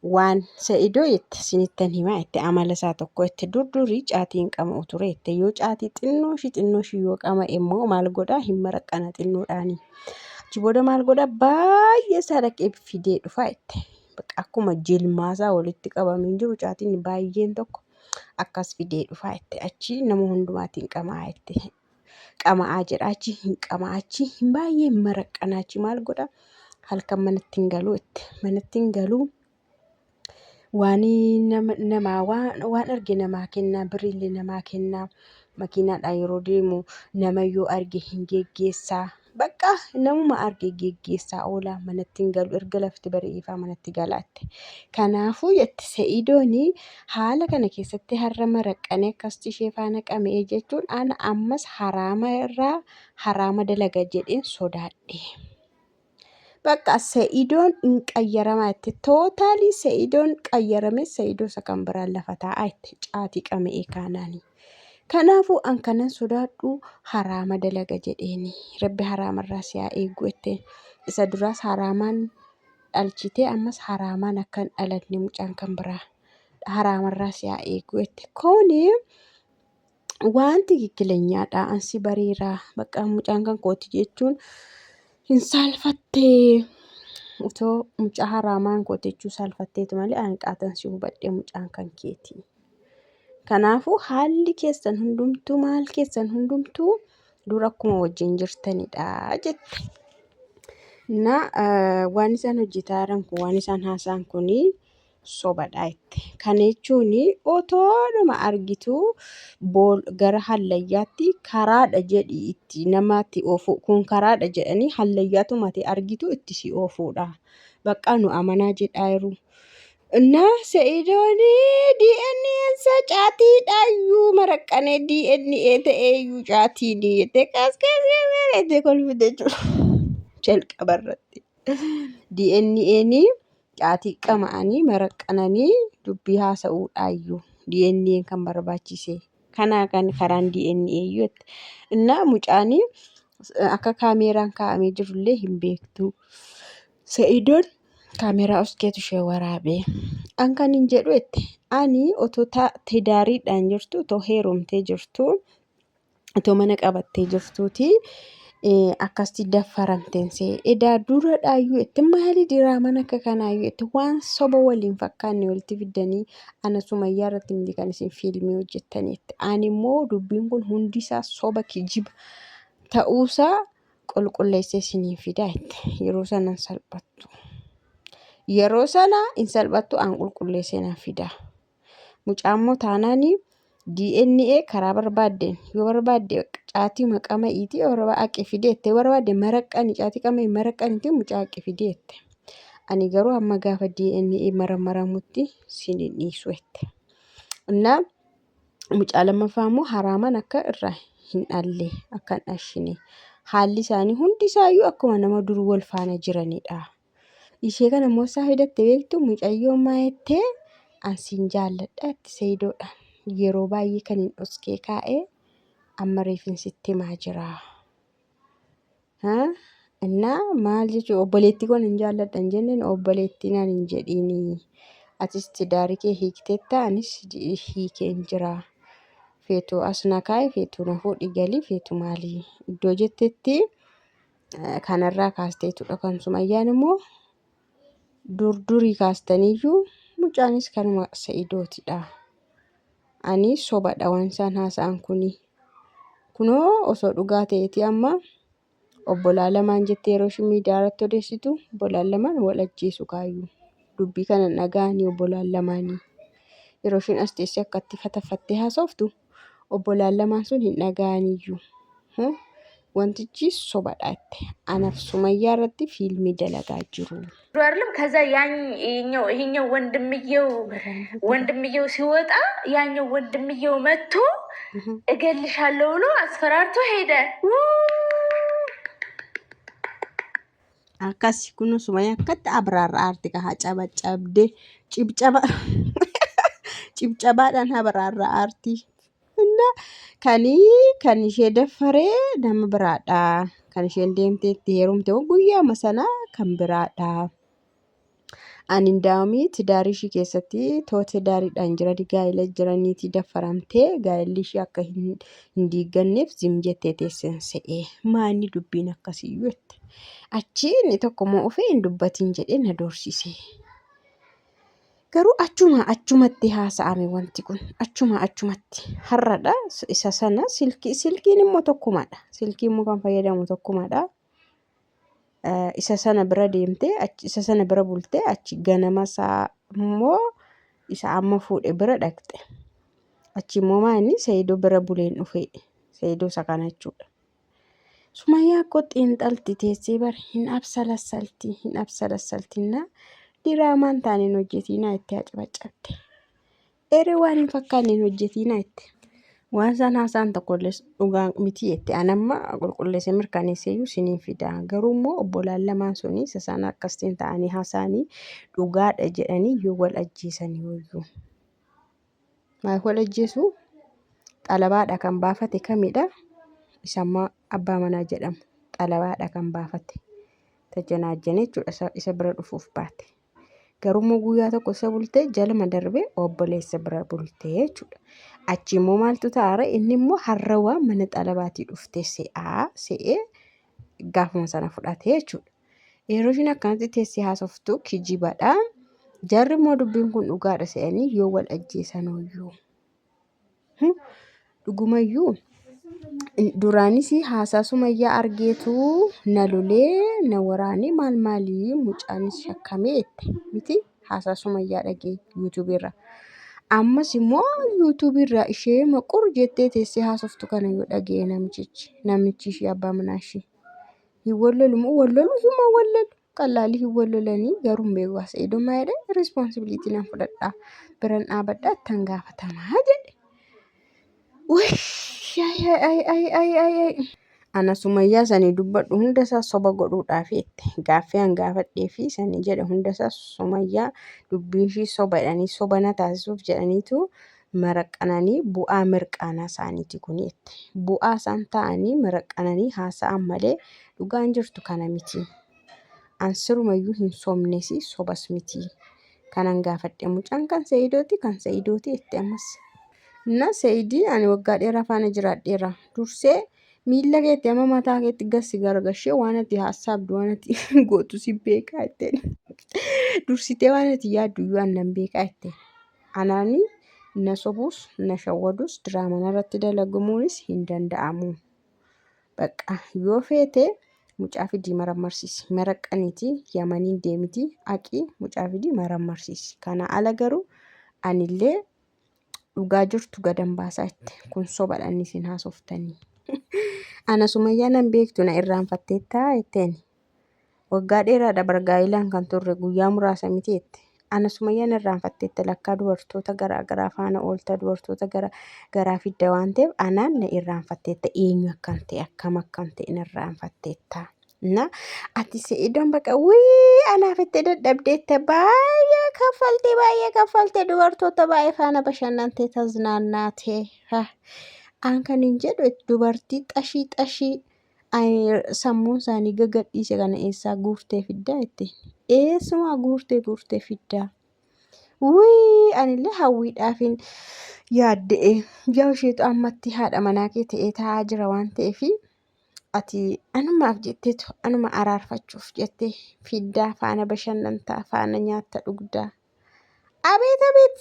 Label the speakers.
Speaker 1: Waan Sa'idoo jette sinittan himaa jette amala isaa tokko jette dur durii caatii hin qama'u ture jette yoo caatii xinnoo ishii xinnoo ishii yoo qama'e immoo maal godha hin maraqqana xinnoodhaani. Achi booda maal godha baay'ee isaa dhaqee fidee dhufa jette. Bakka akkuma jilmaasaa walitti qabamee jiru caatiin baay'een tokko akkas fidee dhufa jette achi nama hundumaatiin qama'a jette. Qama'aa jedha achi hin qama'a achi hin baay'ee hin maraqqana achi maal godha halkan manatti hin galuu itti manatti hin galuu waan nama namaa waan waan arge namaa kennaa birriillee namaa kennaa makiinaadhaan yeroo deemu nama yoo arge hin geggeessaa Bakka namuma arge geggeessaa oola manatti hin galu erga lafti bari'eefaa manatti galaatte. Kanaafuu jette Se'idoon haala kana keessatti har'a maraqqanee akkasitti ishee faana qama'ee jechuun ana ammas haraama irraa haraama dalaga jedheen sodaadhe. Bakka Se'idoon hin qayyaramaa jette tootaalii Se'idoon qayyaramee Se'idoo isa kan biraan lafa taa'aa jette caatii qama'ee kaanaanii. Kanaafuu an kanan sodaadhu haraama dalaga jedheeni. Rabbi haraamarraa si haa eegu jetteen. Isa duraas haraamaan dhalchitee ammas haraamaan akka hin dhalanne mucaan kan biraa haraamarraa si haa eegu jette. Kuni waan tikikilenyaadha. An si bareera. Bakka mucaan kan kooti jechuun hin saalfattee. Otoo mucaa haraamaan kooti jechuu saalfatteetu malee an qaatan si hubadhe mucaan kan keeti. Kanaafuu haalli keessan hundumtuu maal keessan hundumtuu dur akkuma wajjin jirtanidha jette. Na waan isaan hojjetaa jiran kun waan isaan haasa'an kun sobadha jette. Kana jechuun otoodhuma argituu gara hallayyaatti karaadha jedhi itti namatti oofu kun karaadha jedhanii hallayyaatuma ati argitu itti si oofuudha. Baqqaa nu amanaa jedhaa jiru. እና Se'idoon DNA isaa caatiidhaayyuu maraqqanee DNA ta'eeyyuu caatiin jettee qas qas qas jettee kolfite jechuudha. Jalqaba irratti. DNA'n caatii qama'anii maraqqananii dubbii haasa'uudhaayyuu DNA kan barbaachise. Kanaa kan karaan DNA iyyuu jette. Innaa mucaanii akka kaameeraan kaa'amee jirullee hin beektu. Se'idoon kaameeraa uskeetu ishee waraabe. An kan hin jedhu jette. Ani otoo tidaariidhaan jirtu otoo heerumtee jirtu otoo mana qabattee jirtuuti akkasitti daffaramteen see edaa dura dhaayyuu jette maali diraamaan akka kanaayyuu jette waan soba waliin fakkaanne walitti fiddanii ana sumayyaa irratti miti kan isin fiilmii hojjettanii jette. Ani immoo dubbiin kun hundisaa soba kijiba ta'uusaa qulqulleessee isinii fida jette. Yeroo sana hin salphattu. Yeroo sana hin salphattu an qulqulleessee nan fida. Mucaa immoo taanaan DNA karaa barbaaddeen yoo barbaadde caatii maqama'iitii yoo barbaadde haqi fide jette yoo barbaadde maraqqani caatii qama'i maraqqaniitii mucaa haqi fide jette. Ani garuu hamma gaafa DNA maramaramutti sin hin dhiisu jette. Innaa Mucaa lammaffaa immoo haraamaan akka irraa hin dhalle akka hin dhashine haalli isaanii hundi isaayyuu akkuma nama dur wal faana jiranidha. Ishee kana immoo isaa fidatte beektu mucayyoon maa jettee an siin jaalladha itti seeyidoodhaan yeroo baay'ee kan hin dhoskee kaa'ee amma reefin sitti himaa jira. Innaa maal jechuun obboleettii koo nan jaalladha hin jenneen obboleettii naan hin jedhiini. Atis tidaarii kee hiikteetta anis hiikeen jira. Feetu as na kaa'i feetu na fuudhi galii feetu maali iddoo jettetti kanarraa kaasteetudha kan sumayyaan immoo dur durii kaastaniyyuu mucaanis kanuma sa'idootidha. Ani sobadha waan isaan haasa'an kuni. Kunoo osoo dhugaa ta'eeti amma obbolaa lamaan jettee yeroo isheen miidiyaa irratti odeessitu obbolaan lamaan wal ajjeesu kaayyuu. Dubbii kana hin dhaga'anii obbolaan lamaanii. Yeroo isheen as teessee akkatti fataffattee haasoftu obbolaan lamaan sun hin dhaga'aniyyuu. Wantichi sobadha jette. Anaf Sumayyaa irratti fiilmii dalagaa jiru.
Speaker 2: አይደለም ከዛ ያኛው ይሄኛው ወንድምየው ወንድምየው ሲወጣ ያኛው ወንድምየው መጥቶ እገልሻለሁ ብሎ አስፈራርቶ ሄደ።
Speaker 1: Akkasi kun Sumayyaa akkatti abraarraa aarti kaa cabacabdee cibcaba cibcabaadhaan abraarraa aarti. Inna kan ishee daffaree nama biraadha. Kan isheen deemtee itti heerumte guyyaama sana kan biraadha. Ani indaa'amii tidaarii ishii keessatti too tidaariidhaan jiranii gaa'ela jiraniitii daffaramtee gaa'elli ishii akka hin diigganneef zim jettee teessen se'ee. Maanni dubbiin akkasiyyuu jette. Achi inni tokko immoo ufee hin dubbatiin jedhee na doorsise. Garuu achuma achumatti haasa'ame wanti kun achuma achumatti har'adha isa sana silkii silkiin immoo tokkumadha silkii immoo kan fayyadamu tokkumadha. Isa sana bira deemtee isa sana bira bultee achi ganama isaa immoo isa amma fuudhe bira dhaqxe. Achi immoo maa inni Seeyidoo bira buleen dhufe. Seeyidoo isa kana jechuudha. Sumayyaa akkoo xiinxalti teessee bar hin absalassalti hin absalassaltinna diraamaan taaneen hojjetiinaa itti hacabaccabde. Ere waan hin fakkaanne hin hojjetiinaa jette. Waan isaan haasa'an tokkollee dhugaa miti jette. An amma qulqulleessee mirkaneesseeyyuu isiniin fida. Garuu immoo obbolaan lamaan suni isa isaan akkasitiin ta'anii haasa'anii dhugaadha jedhanii yoo wal ajjeesanii wayyuu. Maal wal ajjeesu? Xalabaadha kan baafate kamidha? Isa amma abbaa manaa jedhamu. Xalabaadha kan baafate. Tajanaajjane jechuudha isa bira dhufuuf baate. Garuu immoo guyyaa tokko isa bultee jaluma darbee obboleessa bira bultee jechuudha. Achi immoo maaltu ta'aara inni immoo harrawaa mana xalabaatii dhuftee se'aa se'ee gaafuma sana fudhatee jechuudha. Yeroo isheen akkanatti teessee haasoftu kijibadha. Jarri immoo dubbiin kun dhugaadha se'anii yoo wal ajjeesan hoyyuu. Dhugumayyuu duraanis haasaa Sumayyaa argeetu na lolee na waraanee maal maalii mucaanis shakkamee jette miti haasaa Sumayyaa dhagee yuutuubii irra. Ammas immoo yuutuubii irraa ishee maqur jettee teessee haasoftu kana yoo dhaga'e namichichi namichi ishee abbaa manaa ishee. Hin wallolu moo wallolu hima wallalu qallaalii hin wallolanii garuu hin beeku as eedoo maa jedhe responsibility nan fudhadha biran dhaabadha ittan gaafatamaa jedhe. Wuy ay ay ay ay ay ay. Ana sumayyaa sanii dubbadhu hunda isaa soba godhuudhaaf jette gaaffii an gaafadhee fi sanii jedhe hunda isaa sumayyaa dubbiin ishii soba jedhanii soba na taasisuuf jedhaniitu maraqqananii bu'aa mirqaanaa isaaniiti kuni jette. Bu'aa isaan taa'anii maraqqananii haasa'an malee dhugaan jirtu kana miti. An sirumayyuu hin sobnesi sobas miti. Kanan gaafadhe mucaan kan Sa'idooti kan Sa'idooti jette ammas. Na Sa'idii ani waggaa dheeraa faana jiraadheera. Dursee miilla keetti amma mataa keetti gassi gargashee waan ati haassaabdu waan ati gootu si beekaa jetteen. Dursitee waan ati yaaddu iyyuu an nan beekaa jetteen. Anaani na sobuus na shawwaduus diraama narratti dalagamuunis hin danda'amu. Bakka yoo feete mucaa fidii marammarsiisi. Maraqqaniiti yamaniin deemiti aqii mucaa fidii marammarsiisi. Kana ala garuu anillee dhugaa jirtu gadan baasaa jette. Kun sobadha inni isin haasoftanii. Ana sumayyaa nan beektu na irraanfatteettaa jetteen. Waggaa dheeraadha bar gaa'ilaan kan turre guyyaa muraasa miti jette. Ana Sumayyaan irraanfatteetta lakkaa dubartoota garaa garaa faana oolta dubartoota gara garaa fidda waan ta'eef anaan na irraanfatteetta eenyu akkan ta'e akkam akkan ta'e na irraanfatteetta. Na ati se'idoon bakka wii anaaf itti dadhabdeetta baay'ee kaffaltee baay'ee kaffaltee dubartoota baay'ee faana bashannantee taznaannaatee. An kan hin jedhu dubartii xashii xashii Sammuun isaanii gagadhiise kana eessaa guurtee fiddaa jette. Eessumaa guurtee guurtee fiddaa? Wii anillee hawwiidhaafin yaadda'e. Yaa isheetu ammatti haadha manaa kee ta'ee taa'aa jira waan ta'eef ati anumaaf jetteetu anuma araarfachuuf jettee fiddaa faana bashannantaa faana nyaatta dhugdaa. Abeet abeet!